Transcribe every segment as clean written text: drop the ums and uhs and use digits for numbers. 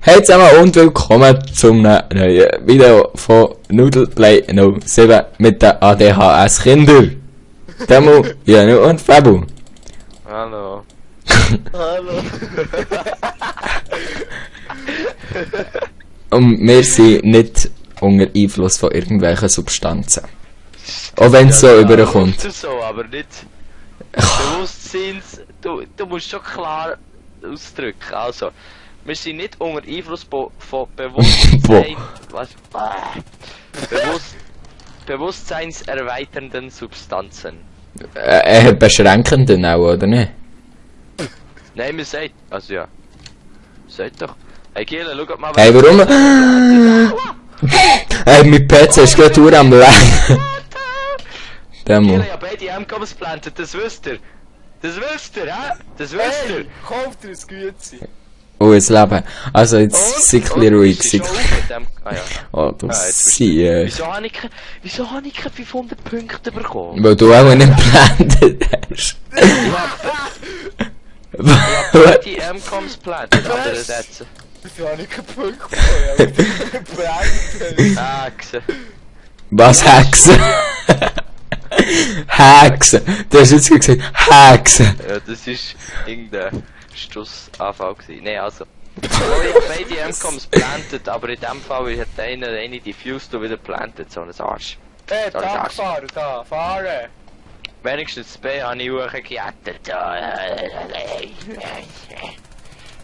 Hey zusammen und willkommen zum neuen Video von Noodleplay 07 mit den ADHS-Kindern. Demo, Janu und Fabu. Hallo. Hallo. Und wir sind nicht unter Einfluss von irgendwelchen Substanzen. Auch wenn es so überkommt. So, aber nicht Bewusstseins. Du musst schon klar ausdrücken. Also, wir sind nicht unter Einfluss von Bewusstsein. Was? Bewusstseinserweiternden Substanzen. Beschränkenden auch, oder nicht? Nein, man sagt. Also ja. Sagt doch. Hey Giele, schau mal. Hey, warum? Hey, mein PC ist gerade nur am Leben. Demo. Giele, ja beide M-Coms plantet, das wisst ihr. Das wisst ihr, hä? Das wisst ihr. Hey, kauft ihr ein Gützi. Oh, das Leben. Also, jetzt sei ein bisschen ruhig. Ah ja. Oh, du jetzt siehst. Wieso habe ich keine 500 Punkte bekommen? Weil du auch nicht geblendet hast. Ich habe die M-Coms plantet, aber das jetzt. Wieso habe ich keinen Punkt bekommen? Hexen. Was, Hexen? Hexen. Du hast jetzt gesagt, Hexen. Ja, das ist irgendein Strussanfall gewesen. Nein, also. Ich habe beide M-Coms plantet, aber in dem Fall hat eine diffused und wieder plantet, so ein Arsch. Hey, da fahren, da, fahren! Wenigstens B habe ich hochgejättet.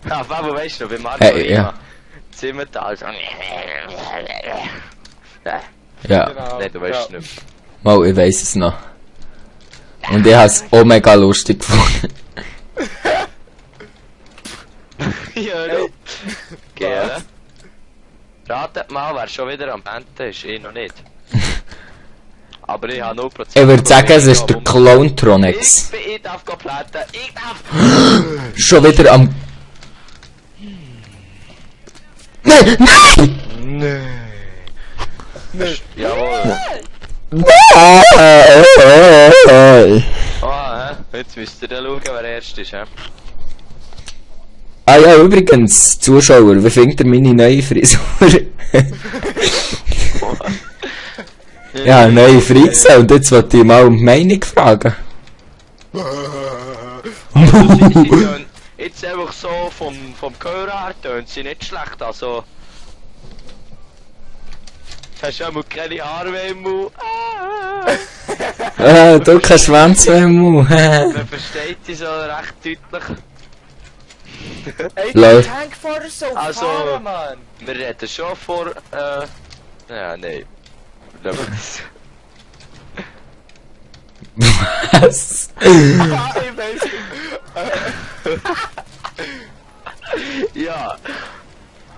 Ja, Fabo, weißt du noch, bei Marco Hey, ja. Zimmertal so. Ja. Genau. Nein, du weißt es nicht. Mal, ich weiss es noch. Und ich hab's auch mega lustig gefunden. Ja, du. Gerne. Ratet mal, wer schon wieder am Ende ist, ich noch nicht. Aber ich habe 0%. Ich würde sagen, es ist der Clowntronics. Ich darf platen, ich darf! Schon wieder am... Nein! Nein! Nein! Jawohl. Nein! Ah, jetzt müsst ihr dann schauen, wer erst ist, hä? Ah ja, übrigens, Zuschauer, wie findet ihr meine neue Frisur? Ja, eine neue Frise und jetzt wollte ich mal um die Meinung fragen. Jetzt einfach so vom Gehör her tönt sie nicht schlecht, also... Du hast auch mal keine Haare mehr im Mund. Du kein Schwanz mehr im Mund. Man versteht sie so recht deutlich. Ey, Lol. der Tankfahrer soll Also- fahren, Mann! Wir reden schon vor, ja, nein. Was? Ah, ich weiss Ja,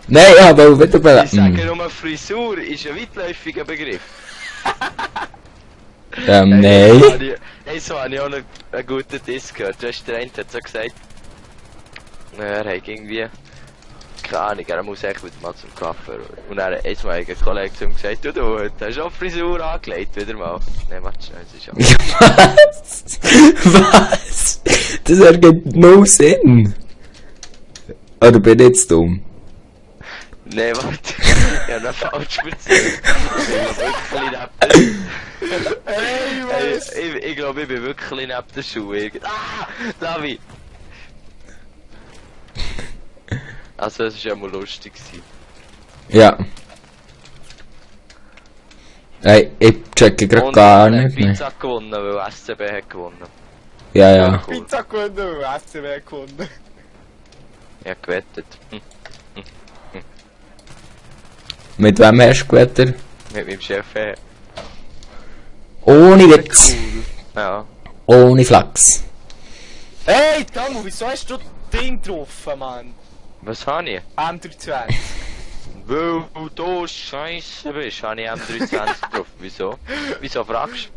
Nein, ich habe wieder ich sage nur, Frisur ist ein weitläufiger Begriff. nein. Hey, so habe ich auch noch einen guten Diss gehört. Du hast, der eine hat so gesagt, er hat irgendwie, keine Ahnung, er muss echt wieder mal zum Kaffee. Und er hat einmal ein Kollege zu ihm gesagt, du hast auch Frisur angelegt, wieder mal. Nein, warte schnell, es ist auch... Was? Das ergibt no Sinn. Oder bin ich jetzt dumm? Nein, warte, ich habe noch falsch erzählt. Ich glaube, ich bin wirklich neben der Schuhe. Ah, Davi! Also, es war ja mal lustig. Ja. Hey, ich checke grad gar nicht mehr. Pizza gewonnen, weil SCB hat gewonnen. Ja, ja. Cool. Pizza gewonnen, weil SCW gewonnen. Ich hab gewettet. Mit wem hast du gewettet? Mit meinem Chef. Ohne Witz. Ja. Ohne Flachs. Hey, Tamu, wieso hast du das Ding getroffen, Mann? Was habe ich? M320. Weil du scheiße bist, habe ich M320 getroffen. Wieso? Wieso fragst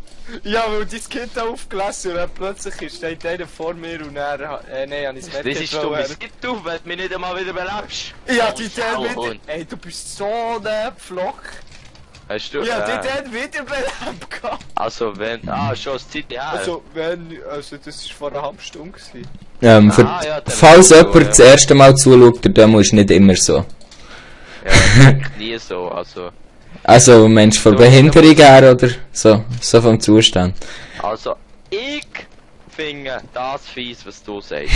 Ja, weil dein Kind aufgelassen und dann plötzlich steht einer vor mir und er, nein, habe ich du? das Das ist dumm. Es gibt auf, wenn du mich nicht einmal wieder belebst. Ja, die dann Sauhund. wieder, ey, du bist so ein Flock. Hast du? Ja, die dann wieder belebt gehabt. Also wenn... Ah, schon eine Zeit her. Also, das war vor einer halben Stunde gewesen. Für, Ah, ja, dann falls ist es so, jemand das erste Mal zuschaut, der Demo ist nicht immer so. Ja, ich denke nie so, also... Also, Mensch, von Du- Behinderung her, oder? So vom Zustand. Also, ich finde das fies, was du sagst.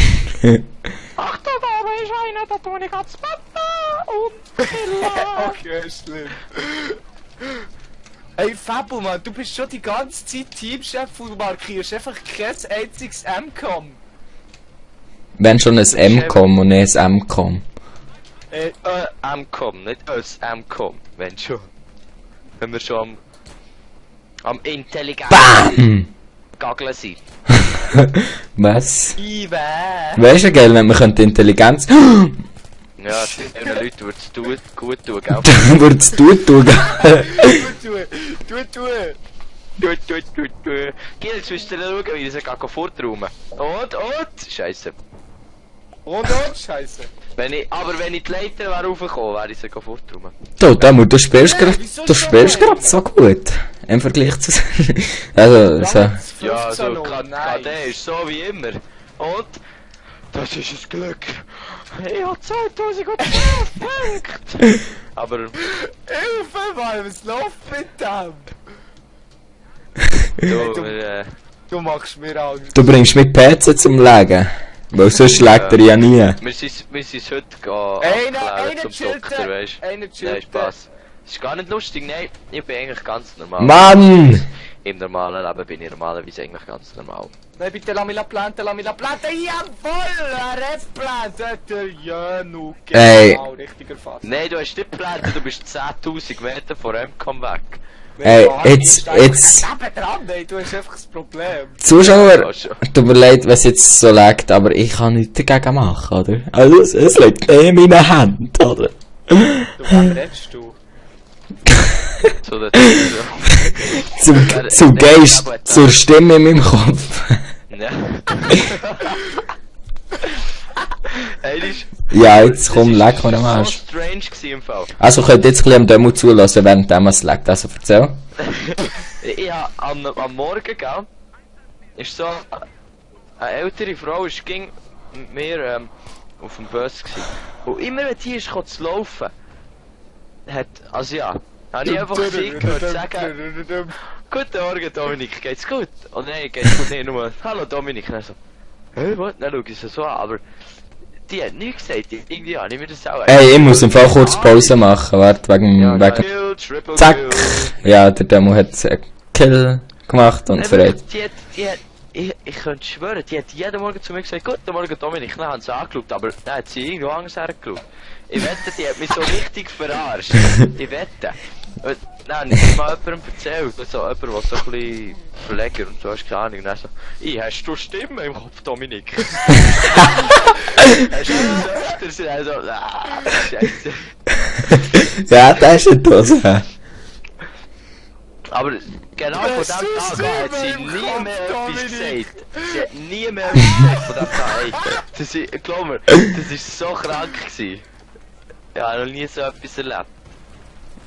Achtung, da ist einer, da tue ich ans Papa und Killer. Okay, schlimm. Ey, Fabo, Mann, du bist schon die ganze Zeit Teamchef und markierst einfach kein einziges M-Com. Wenn schon ein M-Com und nicht ein M-Com. M-Com, nicht als M-Com, wenn schon. Wenn wir schon am intelligenten BAM! Gaggeln sind. Was? Iwe. Weißt du, geil, wenn man könnte Intelligenz... Ja, es sind den Leuten würde es gut tun, gell? Würde es tun. Du. Gil, jetzt müsst ihr schauen, wie ich sie forträumen. Und, scheisse. Und, scheiße. Wenn ich die Leiter wäre raufgekommen, wäre ich sie forträumen. Du spielst gerade so gut. Im Vergleich zu... Also, so... Ja, so, KD ist so wie immer. Und, das ist ein Glück. Ich hab 2012 Punkte. Aber, Hilfe, Mann, was läuft mit dem? Du machst mir Angst. Du bringst mit PC zum Legen. Weil sonst schlägt er ja nie. wir sind heute abklären zum Doktor, weißt du? Nein, Spaß. Das ist gar nicht lustig, nein. Ich bin eigentlich ganz normal. Mann! Im normalen Leben bin ich normalerweise eigentlich ganz normal. Nein, bitte, lass mich la plante. Jawohl, Restplante. Ja, nu, Ey. genau, richtiger Fass. Nein, du hast nicht geplant, du bist 10.000 Meter von M-Com weg. Ey, jetzt... Dran, ey, du hast einfach das Problem. Zuschauer, tut mir leid, was jetzt so liegt, aber ich kann nichts dagegen machen, oder? Also, es liegt in meinen Händen, oder? Du, wann redest du? So, das ist Zum Geist, zur Stimme in meinem Kopf. Ja. Ey, das ist... Ja, jetzt komm, leck mir Das am war so Arsch. strange gewesen im Fall. Also, könnt ihr jetzt ein bisschen am Demo zulassen, während es leckt, also erzähl. Ich hab am Morgen, gell, ist so eine ältere Frau ging mit mir auf dem Bus gewesen. Und immer wenn die ist zu laufen, also ja, habe ich einfach sie gehört sagen, guten Morgen Dominik, geht's gut? Und nein, geht's gut, nicht nur, hallo Dominik, und dann so, was? Dann schau ich sie so an, aber die hat nichts gesagt, irgendwie habe ich mir das auch... Ey, ich muss im Fall kurz Pause machen, warte, wegen... Kill, triple Zack! kill. Ja, der Demo hat einen Kill gemacht und verrät. Ich könnte schwören, die hat jeden Morgen zu mir gesagt, guten Morgen Dominik, dann haben sie angeschaut, aber dann hat sie irgendwo anders hergeschaut. Ich wette, die hat mich so richtig verarscht. Ich wette. Und dann habe ich mal jemandem erzählt, so jemand, der so ein bisschen Verleger und so, hast keine Ahnung, und dann so, hast du Stimme im Kopf, Dominik? Hast du das öfters? Und dann so, scheisse. Ja, das ist eine Dose. Aber genau von dem Tag an hat sie nie mehr etwas gesagt. Sie hat nie mehr etwas gesagt von dem Tag. Ey, glaub mir, das ist so krank gewesen. Ich habe noch nie so etwas erlebt.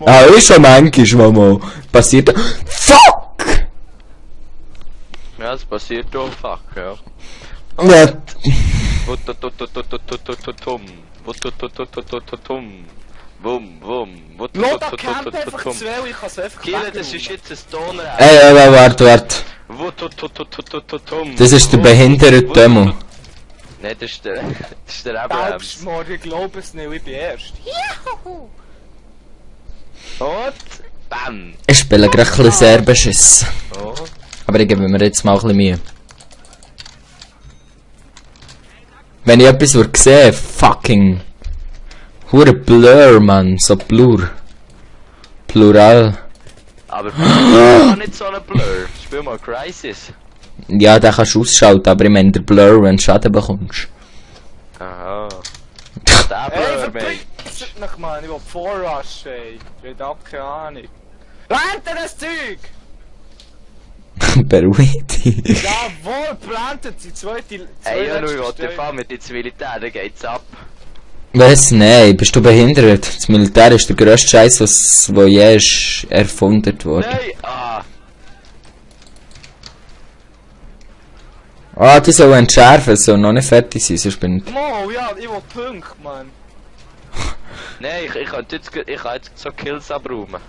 Ah, ist schon manchmal mal passiert. Fuck! Ja, das passiert doch, fuck, ja. Ja. Wum, wum. Loda camp einfach 2, ich kann es einfach Kille, das ist jetzt ein Toner. Ey, warte. Das ist der behinderte Demo. Nein, das ist der Abrahams. Selbstmord, ich glaube es nicht, ich bin erst. Und bam. Ich spiele gerade ein bisschen Serbisches. Oh. Aber ich gebe mir jetzt mal ein bisschen Mühe. Wenn ich etwas würde sehen, fucking... Hure Blur, Mann, so Blur. Plural. Aber Blur ist nicht so ein Blur. Spiel mal Crisis. Ja, den kannst du ausschalten, aber ich meine der Blur, wenn du Schaden bekommst. Aha. Der Ey, Blur, mate. verpisst mich, Mann, ich will vorrushen, ey. Ich hab keine Ahnung. Plantet das Zeug! Beruhig dich. Jawohl, plantet die zweite... Ey, ja, ich will fahren mit ins Militär, dann geht's ab. Was? Nein, bist du behindert? Das Militär ist der grösste Scheiß, was je ist erfunden worden. Nein, ah. Ah, die sollen entschärfen, so noch nicht fertig sein, sonst bin ich... Mo, ja, ich will Punkte, Mann. Nein, ich kann jetzt so Kills abräumen.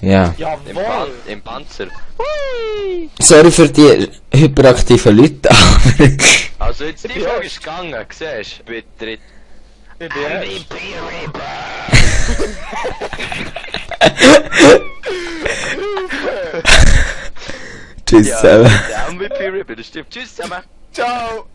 Ja. Jawohl! Im Panzer. Sorry für die hyperaktiven Leute, aber... Also jetzt die Folge ist gegangen, siehst du? Bitte. Ich bin erst. Tschüss zusammen. Der MVP Ripper, das stimmt. Tschüss zusammen. Ciao!